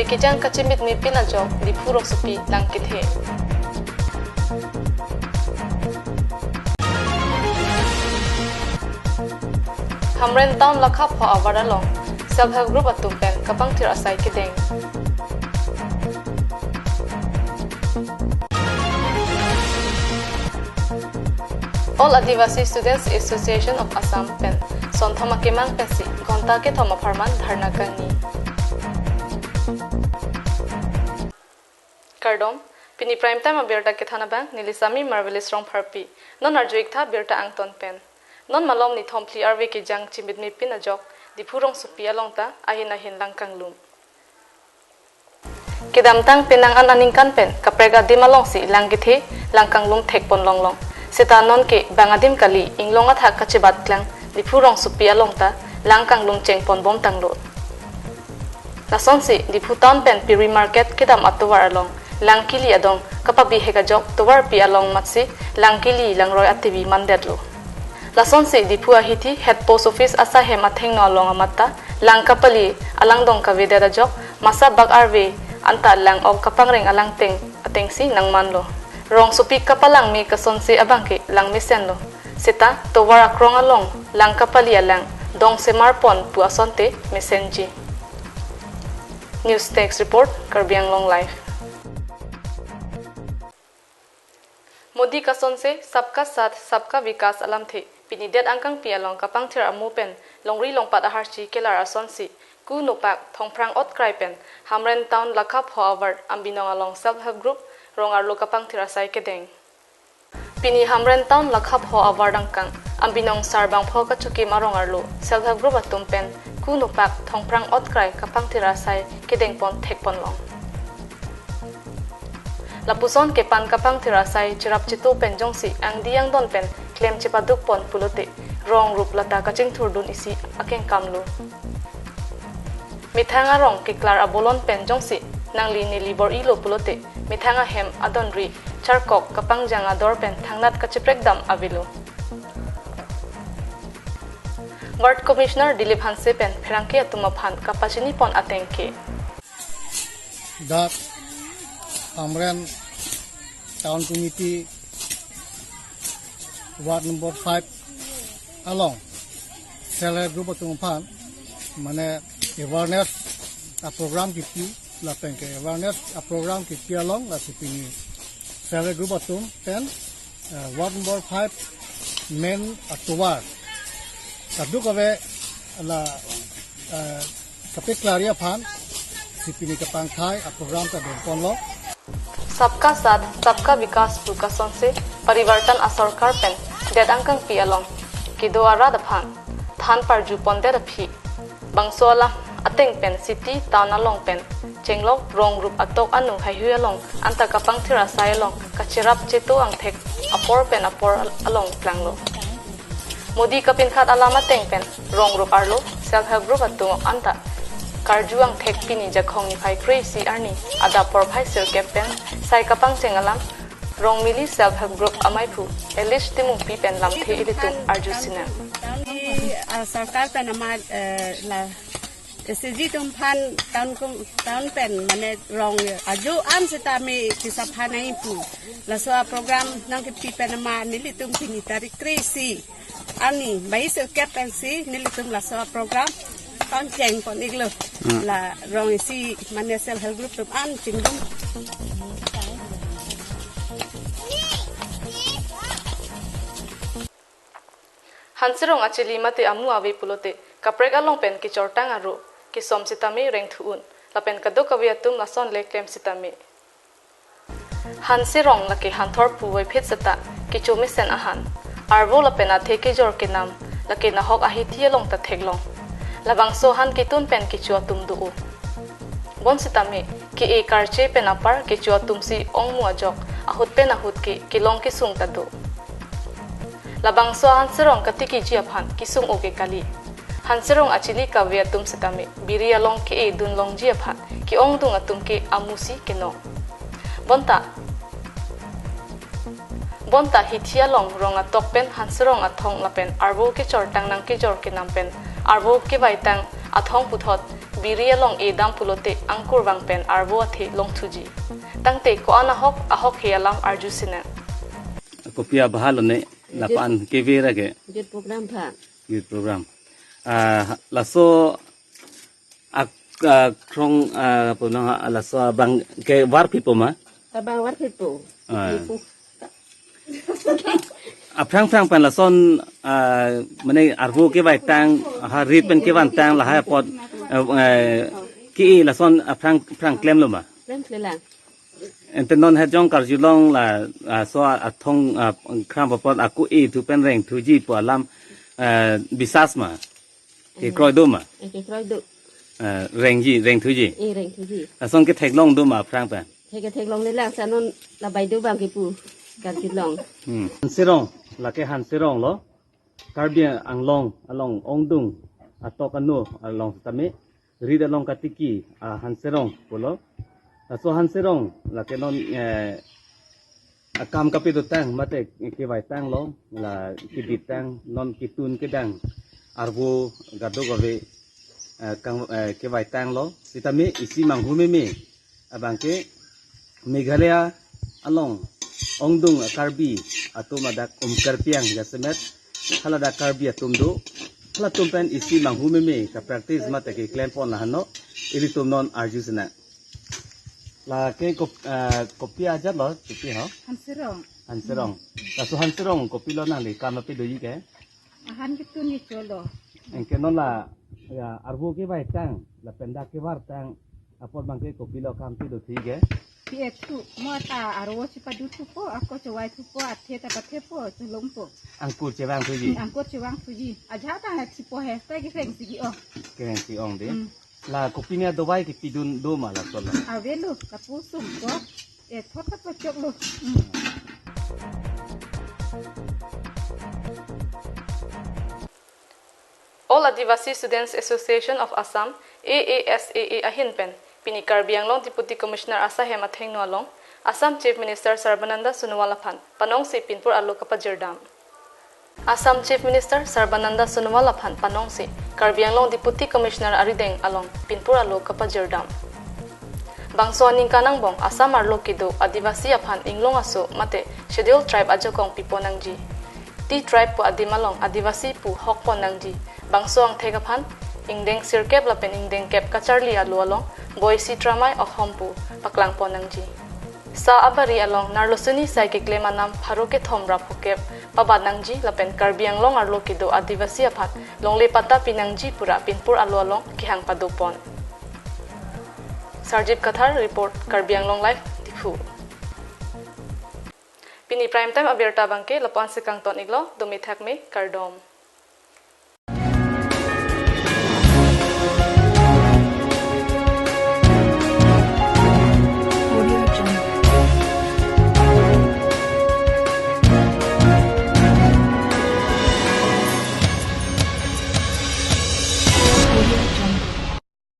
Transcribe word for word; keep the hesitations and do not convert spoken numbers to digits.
Kejang kachimitme pin ajok Diphu rongsopi nangkethe. Hamren Town Lakha Pho award along Self Help Group atum pen kapangthir asai kedeng. All Adivasi Students Association of Assam pen sonthom akemang pensi ghonta kethom apharman dharna kangni. Kardom, pini prime time abirta kethan abang neli Sami Marvelous Rongpharpi. Non arju-ik tha birta angton pen. Non malom nithom phli arve kejang chimitme pin ajok Diphu rongsopi along ta ahin ahin lang kanglum. Kedamtang penang an aningkan pen kaprek adim alongsi lang kethe lang kanglum thekpon longlong. Seta nonke bang adim kali, inglong athak kachebat klang Diphu rongsopi along ta lang kanglum chengpon bomtanglo. Lasonsi Diphu Town pen Piri Market kedam atovar along lang kili adong kapabihek ajok tovarpi along matsi lang kili langroi atevi mandetlo. Lasonsi Diphu ahithi Head Post Office asaihem athengno along amat ta lang kapali alangdong kavedet ajok masa bak arve anta lang-ok kapangreng alangteng atengsi nangmanlo. Rongsopi kapalangme kasonse abangke lang mesenlo. Seta tovar akrong along lang kapali alang dong semarpon pu asonte mesenji. News Desk Report, Karbi Anglong Live. Modi kasonse Sabka Saath, Sabka Vikas alamthe pini det angkangpi along kapangthir amo pen longri longpat aharchi kelar asonsi ku nopak thongphrang otkrai pen Hamren Town Lakha Pho award Ambinong along Self Help Group rong arlo kapangthir asai kedeng. Pini Hamren Town Lakha Pho award angkang Ambinong Sarbang Pho kachokim arong arlo Self Help Group atum pen ku nopak thongphrang otkrai kapangthir asai kedengpon thekponlong. Lapuson kepan kapangthir asai cherap cheto pen jongsi angdi angdon pen klem chepadukpon pulote rong rup lata kachingthurdun isi akengkamlo. Methang arong keklar abolon pen jongsi nangli neli bor-ilo pulote methang ahem adonri charkok kapangjang ador pen thangnat kacheprekdam avelo. Ward Commissioner Dilip Hanse pen pherangke atum aphan kapachinipon ateng ke. Dak Hamren Town Committee Ward number five along Self Help Group atum aphan mane awareness a program kipi, lapen ke awareness a program kipi along lasi pini Self Help Group atum pen, eh, Ward number five main atovar kadokave la, eh, kapeklari aphan si pini kapangthai a program ta dengponlo. Sabka Saath, Sabka Vikas pu kasonse Parivartan asorkar pen det angkangpi along kedo arat aphan than parjupondet aphi bangso alam ateng pen city town along pen chenglok rong rup atok anu haihui along anta kapangthir asai along kacherap cheto angthek apor pen apor along klanglo. Modi kapinkhat alam ateng pen rong rup arlo Self Help Group atum anta karju angthek pini Jakhong niphai kre-isi arni adap porphai sirkep pen sai kapangcheng alam Rongmili Self Help Group amaiphu Elish Timungpi pen lamthe ilitum arju sinang. Town, ah, sorkar pen amat, eh, la S H G atum aphan town kum, town pen mane rong ajo an sitame kisaphan ai pu. Laso a program nangkipi pen amat nelitum pini tarik kre-isi arni bai sirkep pensi nelitum laso a program pangchengpon-iklo. Hmm. La rong isi mane Self Help Group atum an chingdum. Hanserong achili mate amu ave pulote kaprek along pen kechortang aro kesom sitame rengthu un lapen kadokave atum lason le klem sitame. Hanserong lake hanthor puvoiphit seta kecho mesen ahan. Arvo lapen athe kejor kenam lake nahok ahithi along ta theklong. Labangso han ketun pen kecho atum do-o. Bonsitame ke-e karche pen apar kecho atumsi ongmu ajok ahut pen ahut ke kelong kesung ta do. Labangso hanserong katikiji aphan kesung-o ke kali. Hanserong achili kave atum sitame biri along ke-e dunlongji aphan ke-ongdung atum ke amusi kenong. Bonta, bonta hithi along rong atok pen hanserong athong lapen arvo kechortang nangkejor kenam pen arvo kevaitang athong puthot Biri along edam pulote angkur vang pen arvo athe longthuji. Tangte ko-an ahok ahok he alam arju sinang. Kopi abahal ne lapan kevera ke Youth program pha. Youth program. Ah, laso ak, ah, krong, ah, punang, ah, laso abang kevar pipo ma? Abang var pipo. Ah. Pipo. Aphrang phrang pen lason, ah, mane arvo kevaitang, ha rit pen kevantang, lahai apot, eh, eh, ke lason aphrang phrang klemlo ma? Klem klelang. Ante non hejong karjulong la, ah, so athong, ah, khram apot ako e thu pen rengthuji pu alam, eh, bisas ma? Kekroi do ma? Eh, kekroi do. Eh, rengji, rengthuji. Eh, rengthuji. Lason ketheklong do ma aphrang pen? He ketheklong le lang sa non la bai do bang kepu karjulong. Hmm. Hanserong, lake Hanserong lo. Karbi Anglong along ongdung atok anu along tame rit along katiki a Hanserong pulo. Laso Hanserong lake non, eh, akam kapidotang mate kevaitang lo, la kebitang non ketun kedang arvo gado gave, eh, kang, eh, kevaitang lo. Sitame isi manghu meme abang ke Meghalaya along ongdung Karbi atum adak Umkarpiang jasemet haladak Karbi atum do, halatum pen isi manghu meme ka practice mate keklem pon lahenlo, ilitum non arju sinang. Lake kop-, eh, kopi ajat lo, kopi ho? Hanserong. Hanserong. Laso Hanserong kopilo nangli kam apidoji ke? Ahan ketun ni cholo. Anke non la, ya, arvo kevaitang, lapen dak kevartang apot abang ke kopilo kam pido thik ke? Pi ethu, mo ta arvo chepadu thupo, ako chevai thupo, athe ta pathepo, cholongpo. Angkur chevang thuji? Hmm, angkur chevang thuji. Ajat ta thipo he, ta kereng sigi ong. Kereng sigi ong de. Hmm. La kopi ne adovai kepidun do ma laso lo? Avelo, lapu sumpo. Eh, thot thot pachok lo. Hmm. All Adivasi Students Association of Assam, A A S A A ahin pen pini Karbi Anglong Deputy Commissioner asahem athengno along Assam Chief Minister Sarbananda Sonowal aphan panongsi pinpur alo kapajirdam. Assam Chief Minister Sarbananda Sonowal aphan panongsi Karbi Anglong Deputy Commissioner arideng along pinpur alo kapajirdam. Bangso aningkan angbong Assam arlo kedo Adivasi aphan inglong aso mate Scheduled Tribe ajakong pipo nangji. T-tribe pu adim along Adivasi pu hokpon nangji. Bangso angthek aphan ingdeng sirkep lapen ingdeng kep kacharli alo along Boisi Tramai Okhom pu paklangpon nangji. Sa abari along Narlosuni sai keklem anam pharo kethom ra phokep pabat nangji lapen Karbi Anglong arlo kedo Adivasi aphan longle patta pinangji pura pinpur alo along kehang padopon. Sarjip Kathar report, Karbi Anglong Live, Diphu. Pini prime time abirta abangke lapu-an si kangton iklo, dome thakme, kardom.